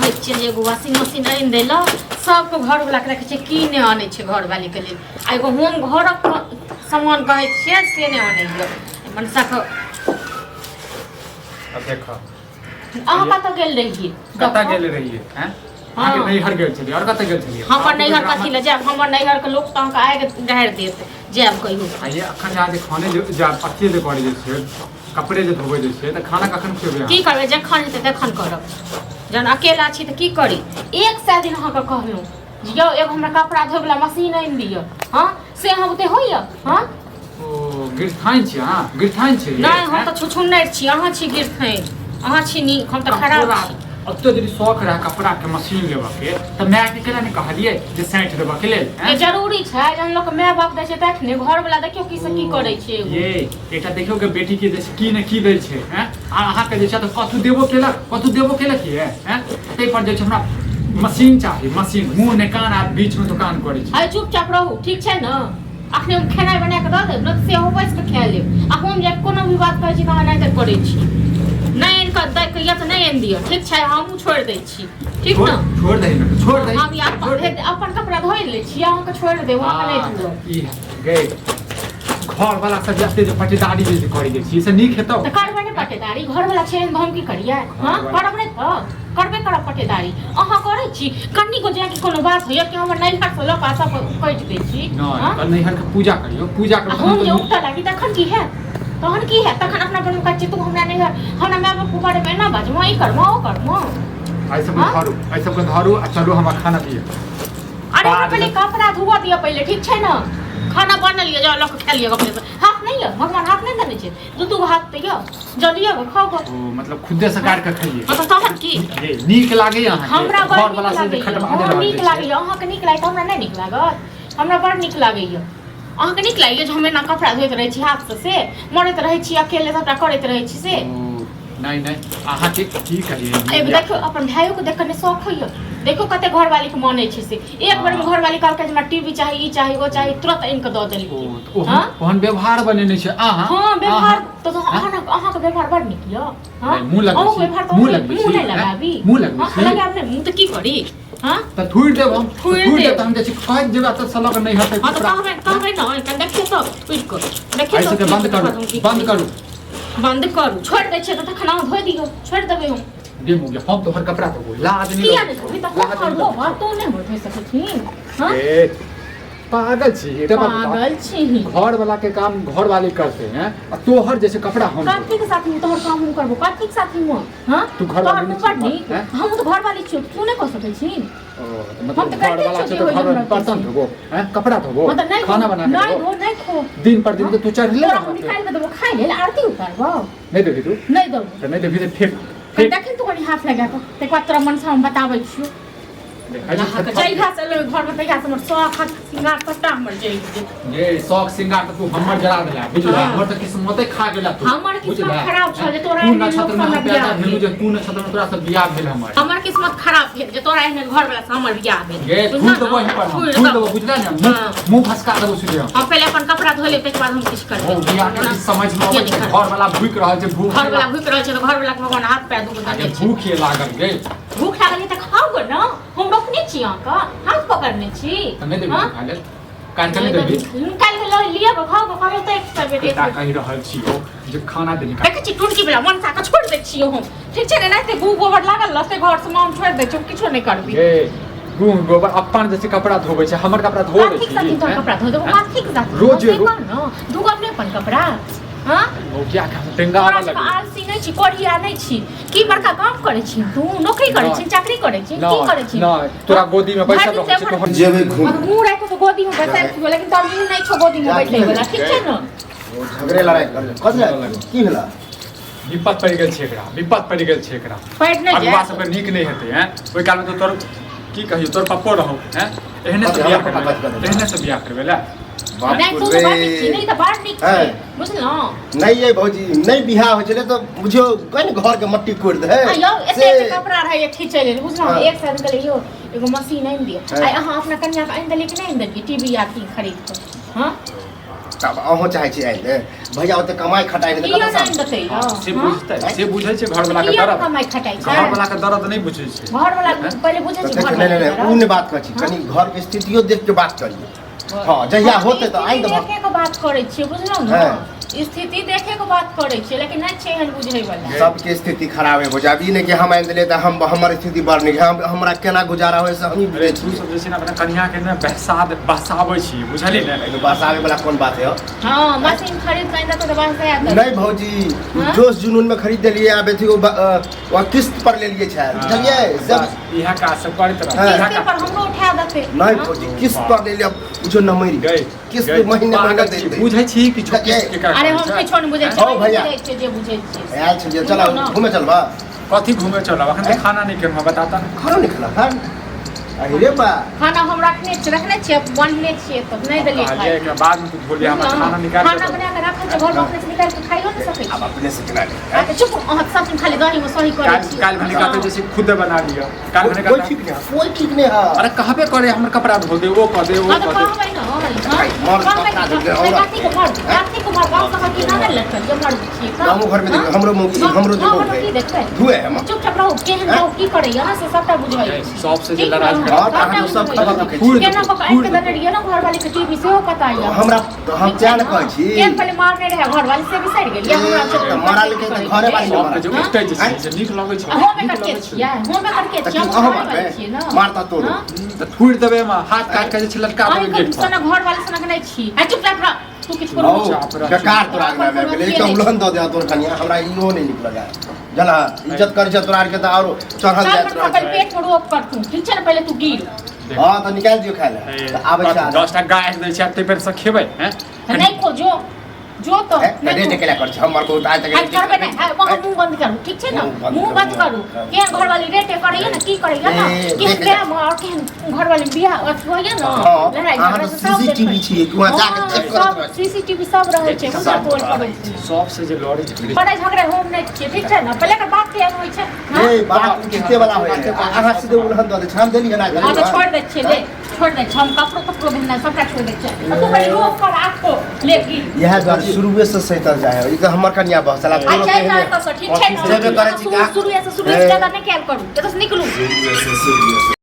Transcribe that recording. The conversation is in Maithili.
कहै छियै जे एगो वॉशिंग मशीन आनि दै लए सबके घरवलाके रखै छै की नहि आनै छै घरवालीके लेल आ एगो हम घरक सामान कहै छियै से नहि आनैए मनसाके। अब देखो। अहाँ कतऽ गेल रहियै? कतऽ गेल रहियै हैं? अहाँके नैहर गेल छलियै, आओर कतऽ गेल छलियै? हमर नैहर कथी लए जायब? हमर नैहरके लोक तऽ अहाँके आगि ढारि देत, जायब कहियो। आ ये अखन जे अहाँ जे खाने जे जे अथिये जे करै जे छियै, कपड़े जे धोबै जे छियै, तऽ खाना कखन खुएबै की अहाँ? करबै, जखन हेतै तखन करब। जहन अकेला छी तऽ की करी? 100 दिन अहाँके कहलहुँ जे यौ एगो हमरा कपड़ा धोइवला मशीन आनि दिअ, हँ, से अहाँ बुते होइए? हँ। ओ गिरथाइन छी अहाँ, गिरथाइन छी? नहि, हम तऽ छुछुन्नरि छी, अहाँ छी गिरथाइन। अहाँ छी नीक, हम तऽ खराब छी। ओते यदि शौक रहए कपड़ा के मशीन लेबऽ के तऽ माय के केना नहि कहलियै जे सैंठ देबऽ के लेल? ये जरूरी छै? जहन लोक माय बाप दै छै तखने घरवला देखियौ की से की करै छै एगो। ये एकटा देखियौ के बेटी के जे छै की ने की दै छै हैं, आ अहाँके जे छै तऽ कथू देबो केलक, कथू देबो केलक ये हैं? ताहि पर जे छै हमरा मशीन चाही, मशीन। मुँह ने कान आ बीच में दुकान करै छै। अरे चुपचाप रहू, ठीक छै ने? अखने हम खेनाइ बना कऽ दऽ देब ने तऽ सेहो बैस कऽ खा लेब। आ हम जे कोनो भी बात कहै छी तऽ अहाँ एनाहिते करै छी। नहि आनि कऽ दै के तऽ नहि आनि दिअ, ठीक छै? हमहूँ छोड़ि दै छी, ठीक ने? छोड़ दही ने, छोड़ दही। हम ई अपन अपन कपड़ा धोइ लै छी, अहाँके छोड़ि देब, अहाँके नहि धोअब। ई गए घर वाला सब जते जे पटेदारी जे करै जाइ छी से नीक हेतौ? तऽ करबै ने पटेदारी? घर वाला छै हम की करियै? हँ, करब नहि तऽ करबे करब पटेदारी। अहाँ करै छी कनिको जे कि कोनो बात होइए कि हमर नैहरसँ लऽ कऽ सब कटि दै छी? नहि, तऽ नैहर के पूजा करियौ, पूजा करू। हम जे उठऽ लागी तखन की हैत? तहन की हैत? तखन अपना बनू कहै छी तू हमरा नैहर, हमरा माय बापके बारेमे एना बाजबो, ई करबो, ओ करबो। एहि सबके धरू, एहि सबके धरू आ चलू, हमरा खाना दिअ। अरे हमरा पहिले कपड़ा धोअ दिअ पहिले, ठीक छै ने? खाना बनल यऽ, जाउ लऽ कऽ खा लिअ अपने। हाथ नहि यऽ? भगवान हाथ नहि देने छै? दू दू गो हाथ तऽ यऽ, जलिए गो खाओ गो। ओ मतलब खुदे से काट के खाइए? हाँ, तऽ तहन की? ये नीक लागैए अहाँके? हमरा बड़ घर नीक वाला से जे लागैए। खटबा हँ, रहल नीक छै। लागैए। अहाँके नीक लागैए तऽ हमरा नहि नीक लागत? हमरा बड़ नीक लागैए। अहाँके नीक लागैए जे हम एना कपड़ा धोइत रहै छी हाथसँ, से मरैत रहै छी अकेले, सबटा करैत रहै छी से? ओ नहि नहि, अहाँके की कहियै। एगो देखियौ, अपन भाइयोके देख कऽ नहि शौक होइए? देखियौ कते घरवालीके मानै छै से। एक बेरमे घरवाली कहलकै जे हमरा टीवी चाही, ई चाही, ओ चाही, तुरंत आनि कऽ दऽ देलकै। ओ तऽ ओहन ओहन व्यवहार बनेने छै अहाँ। हँ, व्यवहार तऽ अहाँके व्यवहार बड़ नीक यऽ। हँ, नहि, मुँह लगबै अहूँके छी, व्यवहार तऽ मुँह ओहने- लगबै मुँह छी, नहि हैं? लगाबी। मुँह लगबै हँ, छी? लगायब नहि मुँह तऽ की करी? हँ, तऽ थूड़ि देब हम। थूड़ि थूड़ि देब। देब तऽ हम जाइ छी, कहै जेबै एतऽ से लऽ कऽ नहि हेतै हँ, तऽ कपड़ा। कहबै, कहबै ने। कनि देखियौ तऽ उठि कऽ देखियौ एहि तऽ सबके उठि बंद कऽ करू, हम की बंद करी। करू। बंद करू, छोड़ि दै छियै तऽ तखन अहाँ धोइ दियौ, छोड़ि देबै हम। गे मुगिया, हम तोहर कपड़ा धोबो, लाज नहि किया लगै नहि छौ? धोबी? तऽ लाज हम नहि धोबो, लगै छौ? तू नहि हमर धोइ सकै छी? हँ? ए, पागल छी? एकटा बात बता। पागल छी? घर वाला के काम घर वाले करते हैं आ तोहर जैसे कपड़ा हम धोबो। कथी के साथ में तोहर काम हम करबो? कथी के साथ में? हाँ, तू घरवाली तोहर नहि मुँह बड़ छी, नीक। हैं? हम तऽ घरवाली छियौ, तू नहि कऽ सकै छी? ओ, तऽ हम मतलब तऽ करिते घर वाला छियौ छै जे तऽ होइए घर हमरा बर्तन धोबो हैं, कपड़ा धोबो, हाँ, तऽ नहि खाना बना के नहि देबो? धो, नहि खो। दिन पर दिन तऽ तू चढ़ले तोरा हम रहबो। निकालि कऽ देबो खाइ लेल, आरती उतारबो। नहि देबही तू? नहि देबो। तऽ नहि देबही तऽ फेक। कनि फेक। देखिन तू कनि हाथ लगा कऽ, तकर बाद तोरा मनसा हम बताबै छियौ। देखै छी। जहिया से एलहुँ घरमे तहिया से हमर शौख श्रृंगार सबटा हमर जरि गेल। ये शौक श्रृंगार तऽ तू हमर जरा देला, बुझला? हाँ। हमर तऽ किस्मते खा गेला तू। हमर किस्मत बुझला? खराब छल जे तोरा कोन एहन लोक नक्षत्र में से हम हमर पैदा बियाह भेलहुँ भेल। जे कोन नक्षत्र में तोरा से बियाह भेल हमर? हमर किस्मत खराब भेल जे तोरा एहन घर वाला से हमर बियाह भेल। ये बुझला थूर देबो ने? यहीं पर हम थूरि थूर देबो। देबो, बुझला ने? मुँह हाँ। मुँह फसका देबो सीधे हम। हम पहिले अपन कपड़ा धो लेब, ताहिके बाद हम किछु करबै। ओ बियाह के किछु समझ में अबै छै? घर वाला भूख रहल छै, भूख। घर वाला भूख रहल छै तऽ घर वाला के भगवान हाथ पैर दुगो आगे देने छै। भूख ये लागल गे। भूख लागल है तऽ खाउ गो ने। हम रोकने छी अहाँके? हाथ पकड़ने छी? तऽ नहि देबही? हाँ? खाय लेल काल्हि के नहि देबही? काल्हि के लऽ लिअ गो, खाउ गो, कहलहुँ तऽ एक सए बेर, एक बेटा बेर। कहि रहल छियौ जे खाना देली। देखै छी टुनकी वाला मनसा के छोड़ि दै छियै हम, ठीक छै ने? एनाहिते गू गोबर लागल रहतै घर से, हम छोड़ि दै छियै, हम किछो नहि करबै। गे गुह गोबर अपन जैसे कपड़ा धोबै छै, हमर कपड़ा धो दै कथी के साथी छी? तोहर कपड़ा धो देबो? कथी के साथी? रोजे से कह ने, धोबो अपने अपन कपड़ा? हाँ। ओ क्या के हम टेंगाबऽ तोरा सबके लगबै। आलसी नहि छी, कोढ़िया नहि छी, की बड़का काम करै छी तू? नौकरी करै छी, चाकरी करै छी, की करै छी? नहि, तोरा गोदी में बैसल रहै छी तोहर। जेबै घूम। मुँह राखि कऽ गोदी में बैसल छियौ, लेकिन तोहर मुँह नहि छौ गोदी में बैठै वला, ठीक छै ने? ओ झगड़े लड़ाइ कर कथी लए? की भेला? विपत पड़ि गेल छै एकरा, विपत पड़ि गेल छै एकरा। पड़ि नहि अगुआ जायत। सबके नीक नहि हेतै हैं। ओहि कालमे तऽ तोर की कहियौ, तोर पप्पो रहौ हैं, एहने से कथी, बियाह हमर पप्पा करबै कथी करै? एहने से बियाह करबै ला। बाप नहि, तू तऽ बड़ नीक छी, नहि तऽ बड़ नीक छी, हैं। बुझलहुँ? नहि ये भौजी, नहि बियाह होइ छलै तऽ बुझियौ कहि ने घरके मट्टी कोड़ि दे। आ यौ, एते एते कपड़ा रहै खींचै लेल, बुझलहुँ? हाँ। एक साल कहलियै यौ एगो मशीन आनि दिअ। हाँ। आइ अहाँ अपना कन्याके आनि देलियै कि नहि आनि देलियै टीवी आ की खरीद कऽ? हँ। तब अहूँ चाहै छी आनि दे भैया ओते कमाइ खटाइ नहि किया तऽ नहि देतै हँ, से बुझतै से बुझै छै घरवला के किया दर्द कमाइ खटाइ छै घरवला के दर्द नहि बुझै छै घरवला पहिले बुझै तऽ छै देख, घरवला नहि नहि के नहि, उ नहि बात कहै छी कनि घरके स्थितियो देख के बात करियौ हँ जहिया होतै तऽ आनि देबऽ देखे के बात करै छियै बुझलहुँ ने हँ। स्थिति देखे के बात करै छियै लेकिन नहि छै एहन बुझै वाला सबके स्थिति खराब है बुझा ई नहि कि हम आनि देलियै तऽ हम हमर स्थिति बड़ नीक है हम हमरा केना गुजारा होइ से हमही अरे बुझै तू छियै सब जे छै ने अपना कनिया के ने बहसा दे बहसाबै छी बुझलियै ने एहिमे बहसाबै वाला कोन बात है हौ? हाँ मशीन खरीद के आनि देतौ तऽ बस दया कर नहि भौजी हाँ? जोश जुनून में खरीद देलियै आब अथी ओ किस्त पर लेलियै छै बुझलियै सब बस, इएह काज सब करैत रह हाँ। इएह किस्ते काज पर हमरो उठा देतै नहि हाँ? भौजी किस्त पर लेलियै बुझो नमरि गई किस्त गई। महीने महीने पागल छी, देतै बुझै छी किछु गई। किस्त केकरा अरे कहै हम छै? किछो नहि बुझै छियै हौ भैया। बुझै छियै जे बुझै छियै आयल छलियै चल घूमे चलबा कथी घूमे चलब अखन तऽ खाना नहि केलहुँ बताता खाना नहि खेलक हन अरे बा खाना हम रखने छियै रखने छियै बन्हने छियै तऽ नहि देलियै कहलियै खाइ एकरा बाद में तू धोलियै हमरा खाना निकाल खाना बना के राखल छै घरमे अपने से निकालि के खाइयो नहि सकै आब छी अपने से केना ले आ तऽ चुप अहाँ सब दिन खाली दही मे सही करै काल्हि छी काल्हि भने कहते जैसे खुद बना लिअ काल्हि भने कोई कहते ठीक नहीं है कोई ठीक नहीं है अरे कहबे करे हमर कपड़ा धो दे ओ कह दे ओ हाँ तऽ कह दे कहबै ने हाँ मर्द कहबै कपड़ा ने, धो दे, औरत। कार्तिक मर्द कार्तिक मर्द गाँव शहर की ना ने लटकल जे मर्द छियै तऽ। गामो घर में देखियौ, हाँ? हमरो मौगी- गाँव- हमरो जे गाँव मौगी घरमे है। की देखबै धुए है माँ। चुपचाप रहू केहन हैं? रहू की करैया ना से सबटा बुझै छी सबसे जे ठीक लड़ाइ ने? झगड़ा हाँ, तऽ अहाँ सबटा तऽ सब बुझै खबर छी। रखै छी। फूर केना देतौ, कऽ कऽ आनि फूर के देने देतौ। रहियै ने घरवाली के टीवी सेहो पता यऽ हमरा हम ठीक तें छै ने ने? कहै छी केहन पहिले मारने रहै घरवाली से बिसरि गेलियै हमरा ए, तऽ मारल के तऽ घरे वाली सबके जे हाँ? उठतै जे छै से नीक लगै छै हम नीक एकर के लगै छै छियै हम एकर के तऽ छियै की हम अहाँ घरवाली मारबै छियै ने मारता तोरो हाँ? तऽ थूरि देबै एमे हाथ काटि के जे छै लटका देबै अहीं गेट पर सनक घरवाली सनक नहि छी आ चुपचाप रह तू किछु करू हौ, चुपचाप रह। बेकार तोरा आगना में गेलै एक उलहन दऽ दे तोर कनिया हमरा इहो नहि नीक लगा जला इज्जत करै छै तोरा आरके तऽ आरो चढ़ल चल जाइत पर रहै पहिले पेट में रोप कर तू ठीक छै ने पहिले तू गिर छै हँ तऽ निकालि दियौ खाय लए तऽ आबै छै आधा। 10 टा गाय दै छै आ ताहि पर से खेबै हैं नहि खो जो जो तो हैं? तऽ रेट केला करै छै हमर बहुत आइ तक आज करबै नहि आ, वहाँ मुंह बंद करू ठीक छै ने मुँह बंद मुंह करू, बंद करू करू। केहन घरवाली रेटे करैया ने की करैया ने ए, केहन देख ले। प्रेम और केहन घरवाली बियाह अथी होइया ने हँ, लड़ाई अहाँ झगड़ा तऽ से सब CCTV देखै। छियै, कि वहाँ जाके हँ, चेक करैत सब रहै छी। सीसीटीवी सब रहै छै सब हुनका टोल रहै पड़ोस सबसे जे लड़ै झगड़ै लड़ाई झगड़ा हम नहि छियै ठीक छै ने पहिले एकर बात केहन होइ छै हँ? ए बात उचिते वाला होइ है अहाँ सीधे उलहन दऽ दै छै हम देलियै ना हँ तऽ छोड़ि दै छियै ले छोड़ि दै छियै हम कपड़ो तपड़ो भेजनाइ सबटा छोड़ि दै छियै आ तू कनि रोप कर आखो ले गिर इएह दुआरे शुरुए से सैतल जाइ है ई तऽ हमर कनिया बहसल आ चलि जा एतऽसँ ठीक छै ने जेबे करै छी शुरू शुरुए से शुरुए से ज्यादा नहि कयल करू एतऽसँ निकलू शुरुए से शुरुए से